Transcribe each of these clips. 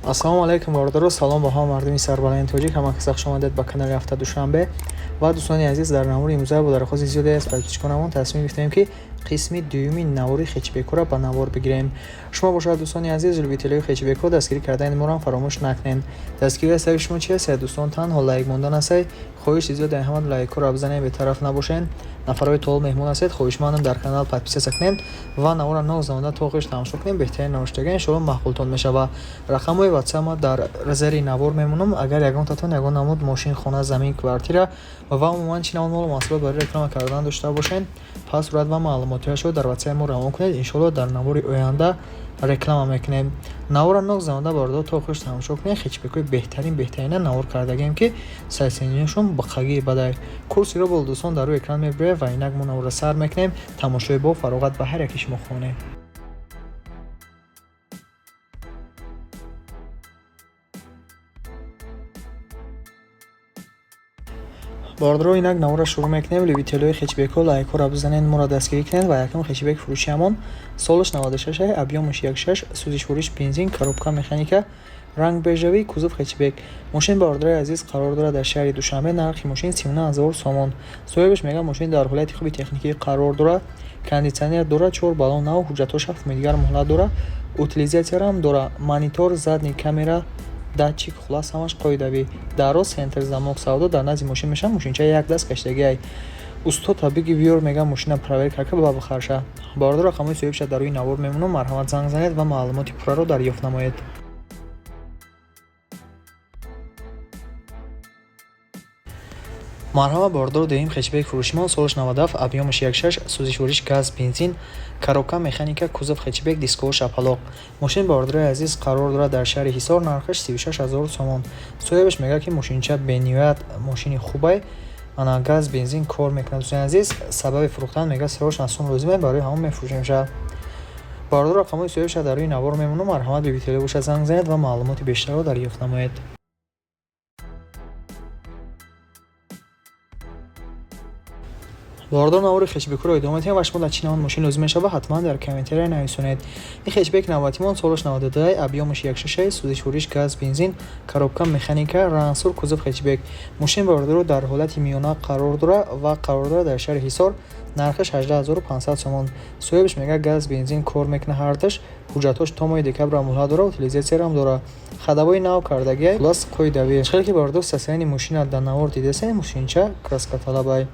Ассалому алайкум, бародаро, салом ба ҳама мардуми сарбаланди тоҷик. Ҳама каса хуш омадед ба канали Ҳафта Душанбе. Ва дӯстони азиз, дар навори имрӯза бо дархости зиёде аз подписчиконамон тасмим гирифтем, ки қисми дуюми навори хетчбекҳоро ба навор бигирем. Шумо бошад, дӯстони азиз, любителои хетчбекҳо, дастгирӣ кардани моро фаромӯш накунед. Дастгирӣ аз тарафи шумо чи аст, дӯстон? Танҳо лайк мондан аст. Хоҳиши зиёд дар ҳама лайкҳоро бизанед, бетараф набошед. Нафарҳои то меҳмон ҳастед, хоҳишмандам, дар канал подписаться кунед ва навора нозамонда то охирш тамошо кунед. Беҳтарин навиштага иншоалло маъқултон мешавад. Рақамҳои ватсап ма дар зери навор мемонам. Агар ягонтатон ягон намуд мошин, хона, замин, квартира ва умуман чӣ намуд молу маҳсулот барои реклама кардан дошта бошед, пас сурат ва маълумотҳояшро дар ватсапи мо равон кунед. Иншоалло, дар навори оянда реклама мекунем. Навора ногзамонда, бародаро, то охирш тамошо кунед. Хетчбекҳои беҳтарин, беҳтарина навор кардагем, ки сайсенишон бақагии бадай. Курси рубл, дӯстон, дар рӯи экран мебирояд. Ва инак мо навора сар мекунем. Тамошои бо фароғат ба ҳар яки шумо хонем. Бародаро, инак навора шурӯъ мекунем. Любителои хетчбекҳо лайкҳоро бизанед, моро дастгирӣ кунед. Ва якум хетчбек фурӯшиамон солаш 96, объёмаш 1,6, сӯзишвориш бензин, коробка механика, ранг бежевый, кузов хетчбек. Мошин, бародарои азиз, қарор дорад дар шаҳри Душанбе. Нархи мошин 39 000 сомон. Соҳибаш мегӯяд, мошин дар ҳолати хуби техникӣ қарор дорад, кондитсионер дорад, чор баллон нав, ҳуҷҷатҳо 7 моҳи дигар муҳлат дорад, утилизатсияам дорад, монитор, задний камера, датчик, хулас, ҳамаш қоидавӣ. Дароз центр замок, савдо дар назди мошин мешавад. Мошинча як даст кашидагиай. Устод табиги биёр, мегӯям, мошина проверка карда ба бихарша. Бародаро, рақамҳои соҳибша дар рӯи навор мемонам. Марҳамат, занг занед ва маълумоти пурраро дарёфт намоед. Марҳама, бародаро, дуюм хетчбек фурӯшимон солаш 97, объёмаш 1,6, сӯзишвориш газ, бензин, коробка механика, кузов хетчбек, дисково шапалоқ. Мошин, бародарои азиз, қарор дорад дар шаҳри Ҳисор. Нархаш 36 000 сомон. Соҳибаш мегӯяд, ки мошинча бениҳоят мошини хубай, ана газ, бензин кор мекунад. Дӯстони азиз, сабаби фурӯхтан, мегӯяд, срочно сум лозиме, барои ҳамон мефурӯшемша. Бародаро, рақамҳои соҳибша дар рӯи навор мемонам. Марҳамат, любитело бошад, занг занед ва маълумоти бештарро дарёфт намоед. Бародаро, навори хетчбекҳоро идома медиҳем. Ва шумо дар чӣ навъ мошин лозим мешавад, ҳатман дар комментария нависонед. Ин хетчбек навбатимон солаш 92, объёмаш 1,6, сӯзишвориш газ, бензин, коробка механика, ранг сур, кузов хетчбек. Мошин, бародаро, дар ҳолати миёна қарор дорад ва қарор дорад дар шаҳри Ҳисор. Нархаш 18 500 сомон. Соҳибаш мегӯяд, газ, бензин кор мекунад ҳардаш, ҳуҷҷатҳош то моҳи декабр муҳлат дорад, утилизатсияам дорад, ходовой нав кардагиай, хулас, қоидавӣ. Хеле ки, бародаро, состояние мошина дар навор дидасен, мошинча краскаталабай.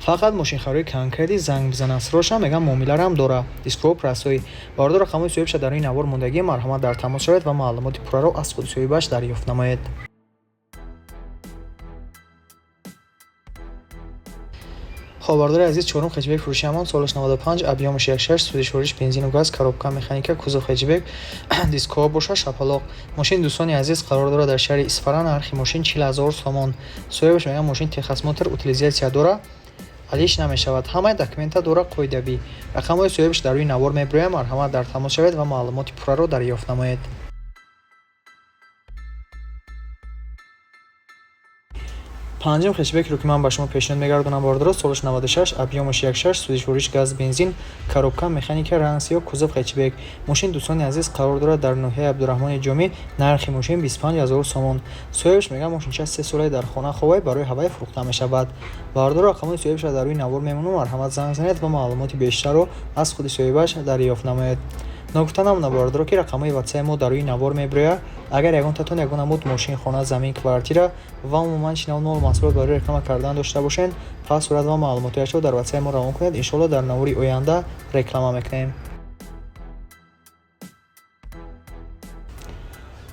Фақат мошинхарои конкретӣ занг бизананд, срочно, мегӯям, муомиларам дора, дисково простой. Бародаро, рақамҳои соҳибша дар рӯи навор мондагӣ. Марҳамат, дар тамос шавед ва маълумоти пурраро аз худи соҳибаш дарёфт намоед. Хоб, бародари азиз, чорум хетчбек фурӯшиамон солаш 95, объёмаш 1,6, сӯзишвориш бензину газ, коробка механика, кузов хетчбек, дисково бошад шапалоқ. Мошин, дӯстони азиз, қарор дорад дар шаҳри Исфара. Нархи мошин 40 000 сомон. Соҳибаш мегӯяд, мошин техосмотр, утилизатсия дорад, алиш намешавад, ҳамаи документа дорад қоидавӣ. Рақамҳои соҳибаш дар рӯи навор мебирояд. Марҳамат, дар тамос шавед ва маълумоти пурраро дарёфт намоед. Панҷум хетчбекро, ки ман ба шумо пешниҳод мегардонам, бародаро, солаш 96, объёмаш 1,6, сӯзишвориш газ, бензин, коробка механика, ранг сиёҳ, кузов хетчбек. Мошин, дӯстони азиз, қарор дорад дар ноҳияи Абдураҳмони Ҷомӣ. Нархи мошин 25 000 сомон. Соҳибаш мегӯяд, мошинча 3 солае дар хона хобай, барои ҳавай фурӯхта мешавад. Бародаро, рақамҳои соҳибаша дар рӯи навор мемонам. Марҳамат, занг занед ва маълумоти бештарро аз худи соҳибаш дарёфт намоед. Ногуфта намонад, бародаро, ки рақамҳои ватсапи мо дар рӯи навор мебирояд. Агар ягонтатон ягон намуд мошин, хона, замин, квартира ва умуман чӣ навъ молу маҳсулот барои реклама кардан дошта бошед, пас сурат ва маълумотҳояшро дар ватсапи мо равон кунед. Иншоалло, дар навори оянда реклама мекунем.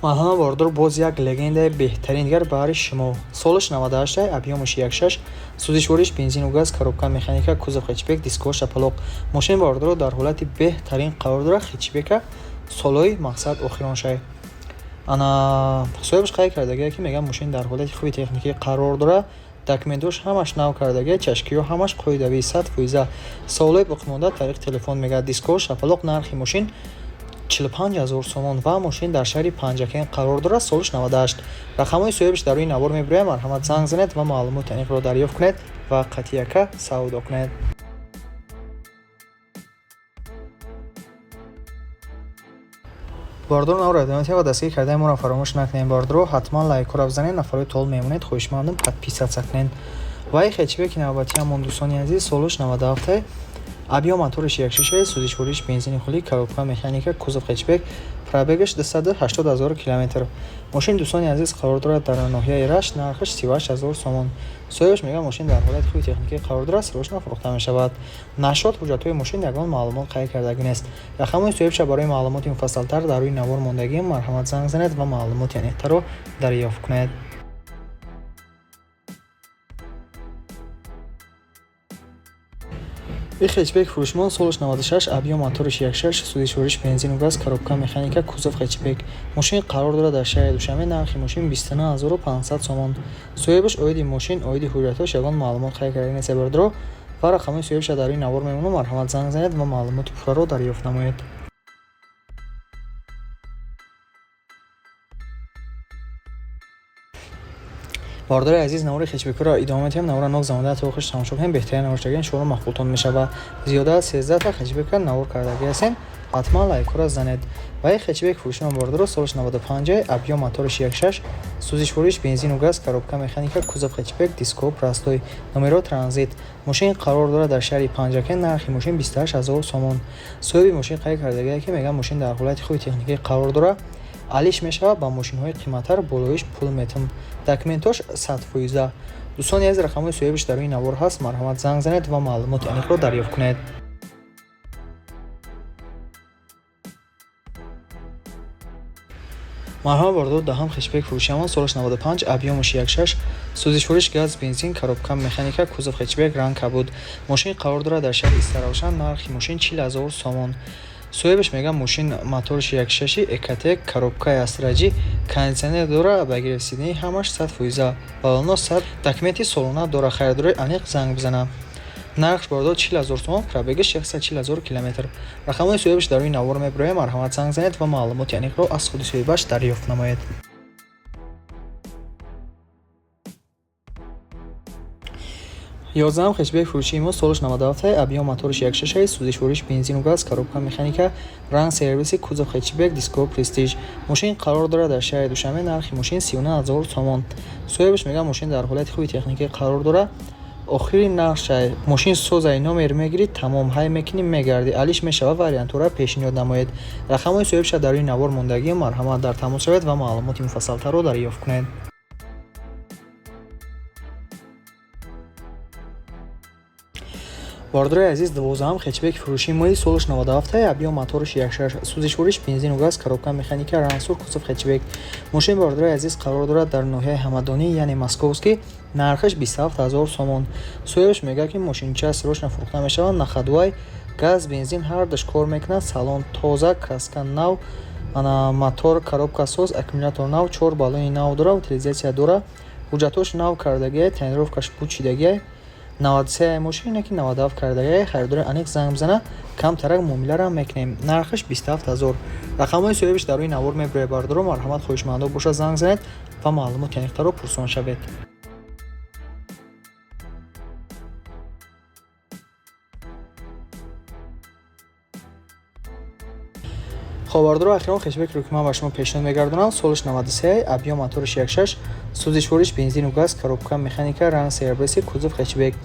Марҳамат, бародаро, боз як легендаи беҳтарин дигар баҳри шумо. Солаш 98, объёмаш 1,6, сӯзишвориш бензину газ, коробка механика, кузов хетчбек, дисково шапалоқ. Мошин, бародаро, дар ҳолати беҳтарин қарор дорад. Хетчбека солҳои мақсад охирон шай. Ана соҳибаш қайд кардагие, ки мегӯяд, мошин дар ҳолати хуби техникӣ қарор дорад, документҳош ҳамаш нав кардагия, чашкиҳо ҳамаш қоидавӣ, 100%. Саволҳои боқимонда тариқи телефон, мегӯяд. Дисково шапалоқ, нархи мошин 45 000 сомон ва мошин дар шаҳри Панҷакент қарор дорад. Солаш 98. Рақамҳои соҳибаш дар рӯи навор мебирояд. Марҳамат, занг занед ва маълумоти аниқро дарёфт кунед ва қатъияка савдо кунед. Бардор, навро идома ва дастгирӣ кардаи моро фаромӯш накунед. Бардоро, ҳатман лайкҳоро бизанед. Нафарои тол мемонед, хоҳишмандам, подписаться кунед. Ва и хэтчбеки навбатиамон, дӯстони азиз, солуш 97, объём моториш 1,6, сӯзишвориш бензини хули, коробка механика, кузов хэтчбек, пробегаш 280 ҳазор километр. Мошин, дӯстони азиз, қарор дорад дар ноҳияи Рашт, нархаш 38 ҳазор сомон. Соҳибаш мегӯяд, мошин дар ҳолати хуби техникӣ қарор дорад, срочно фурӯхта мешавад. Нашод ҳуҷҷатҳои мошин ягон маълумот қайд кардагӣ нест. Рақамҳои соҳибша барои маълумоти муфассалтар дар рӯи навор мондагӣ, марҳамат, занг занед ва маълумоти аниқтарро дарёфт кунед. И хэтчбек фурӯшмон солаш 96, объём моториш 1,6, сӯзишвориш бензину газ, коробка механика, кузов хэтчбек. Мошин қарор дорад дар шаҳри Душанбе, нархи мошин 29 500 сомон. Соҳибаш оиди мошин, оиди ҳуҷҷатҳош ягон маълумот қайд карда нест, бардоро, ва рақамҳои соҳибша дар рӯи навор мемонам, марҳамат, занг занед ва маълумоти пурраро дарёфт намоед. Бародари азиз, навори хэтчбекҳоро идома медиҳем. Навора нок замода то охирш тамошо кунем, беҳтарин навор шуморо мақбултон мешавад. Зиёда аз 13та хэтчбека навор кардагӣ ҳастем, ҳатман лайкҳоро занед. Ва и хэтчбек фурӯшима, бардоро, солаш 95, объём моториш 1,6, сӯзишвориш бензину газ, коробка механика, кузов хэтчбек, диско простой, номеро транзит. Мошин қарор дорад дар шаҳри Панҷакент, нархи мошин 28 ҳазор сомон. Соҳиби мошин қайд кардагие, ки мегӯяд, мошин дар ҳолати хуби техникӣ қарор дорад, алиш мешавад ба мошинҳои қиматтар, болоиш пул метам, документош 100%. Дӯстони азиз, рақамҳои соҳибаш дар рӯи навор ҳаст, марҳамат, занг занед ва маълумоти аниқро дарёфт кунед. Марҳамат, бардор, даҳам хэтчбек фурӯшиамон, солаш 95, объёмаш 1,6, сӯзишвориш газ, бензин, коробка механика, кузов хэтчбек, ранг кабуд. Мошин қарор дорад дар шаҳри Истаравшан, нархи мошин 40 ҳазор сомон. Соҳибаш мегӯяд, мошин моториш 1,6 Ecotec, коробкаи Астра Ҷи, кондитсионер дора, обогрев сидений, ҳамаш 100%, баллоно 100, документи солона дора, харидори аниқ занг бизана. Нархш, бардор, 40 ҳазор сомон, пробегаш 140 ҳазор километр. Рақамҳои соҳибаш дар рӯи навор мебирояд, марҳамат, занг занед ва маълумоти аниқро аз худи соҳибаш дарёфт намоед. 11-ам хэтчбек фурӯшии мо, солаш 97, объём моториш 1,6, сӯзишвориш бензину газ, коробка механика, ранг сервиси, кузов хэтчбек, диско престиж. Мошин қарор дорад дар шаҳри Душанбе, нархи мошин 39 ҳазор сомон. Соҳибаш мегӯяд, мошин дар ҳолати хуби техникӣ қарор дорад, охири нархшай, мошин созай, номер мегирӣ, тамом, ҳай мекунӣ, мегардӣ, алиш мешавад, вариантҳоро пешниҳод намоед. Рақамҳои соҳибша дар рӯи навор мондагӣ, марҳамат, дар тамос шавед ва маълумоти муфассалтарро дарёфт кунед. Бародари азиз, 12-ам хэтчбеки фурӯшии мои, солаш 97, объём моториш 1,6, сӯзишвориш бензину газ, коробка механика, ранг сурх, кузов хэтчбек. Мошин, бародари азиз, қарор дорад дар ноҳияи Ҳамадонӣ, яъне Московский, нархаш 27 ҳазор сомон. Соҳибаш мегӯяд, ки мошинча срочно фурӯхта мешавад, на ходовой, газ, бензин ҳардаш кор мекунад, салон тоза, краска нав, ана мотор, коробка соз, аккумулятор нав, чор баллони нав дора, утилизация дора, ҳуҷҷатҳош нав кардагиай, тонировкаш пучидагиай, 93 мошин, ки 97 кардагиай. Харидори аниқ занг бизана, камтарак муомиларо мекунем. Нархаш 27 ҳазор. Рақамҳои соҳибаш дар рӯи навор мебирояд, бардоро, марҳамат, хоҳишмандо бошад, занг занед ва маълумоти аниқтарро пурсон шавед. Хоб, бардоро, ахирон хэтчбекро, ки ман ба шумо пешниҳод мегардонам, солаш 93, объём моториш 1,6, сӯзишвориш бензину газ, коробка механика, ранг серебристый, кузов хэтчбек.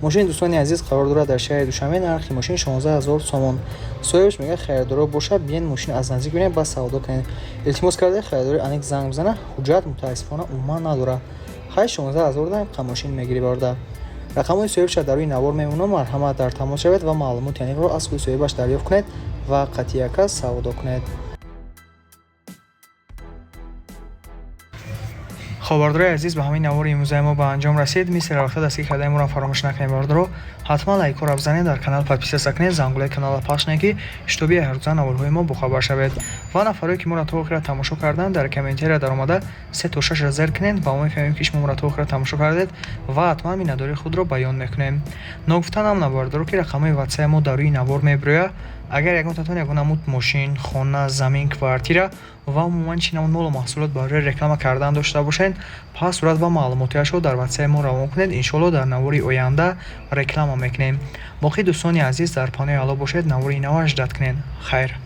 Мошин, дӯстони азиз, қарор дорад дар шаҳри Душанбе, нархи мошин 16 ҳазор сомон. Соҳибаш мегӯяд, харидоро бошад, биен, мошин аз наздик бинед, баъд савдо кунед. Илтимос карда, харидори аниқ занг бизана, ҳуҷҷат мутаассифона умуман надорад. Хай, 16 ҳазор даем, мошин мегирӣ, бародар. Рақамҳои соҳибша дар рӯи навор мемонам, марҳамат, дар тамос шавед ва маълумоти аниқро аз худи соҳибаш дарёфт кунед ва қатъияка савдо кунед. Хоб, бародарои азиз, ба ҳамин навори имрӯзаи мо ба анҷом расид. Мисли равақта, дастгир кардаи моро фаромӯш накунед, бародаро. Ҳатман лайкҳоро бизанед, дар канал подписаться кунед, зангулаи каналро пахш кунед, ки чтобы ҳаррӯза наворҳои мо бохабар шавед. Ва нафарое, ки моро то охира тамошо карданд, дар комментария даромада се то шашро зер кунед ва мо мефаҳмем, ки шумо моро то охира тамошо кардед, ва ҳатман миннатдории худро баён мекунем. Ногуфта намонад, бародаро, ки рақамҳои ватсаи мо дар рӯи навор мебирояд. Агар ягонтатон ягон намуд мошин, хона, замин, квартира ва умуман чӣ намуд молу маҳсулот барои реклама кардан дошта бошед, пас сурат ва маълумотиашро дар ватсаи мо равон кунед. Иншоалло, дар навори оянда реклама мекунем. Боқӣ, дӯстони азиз, дар паноҳи Алло бошед, навори нава ждать кунед. Хайр.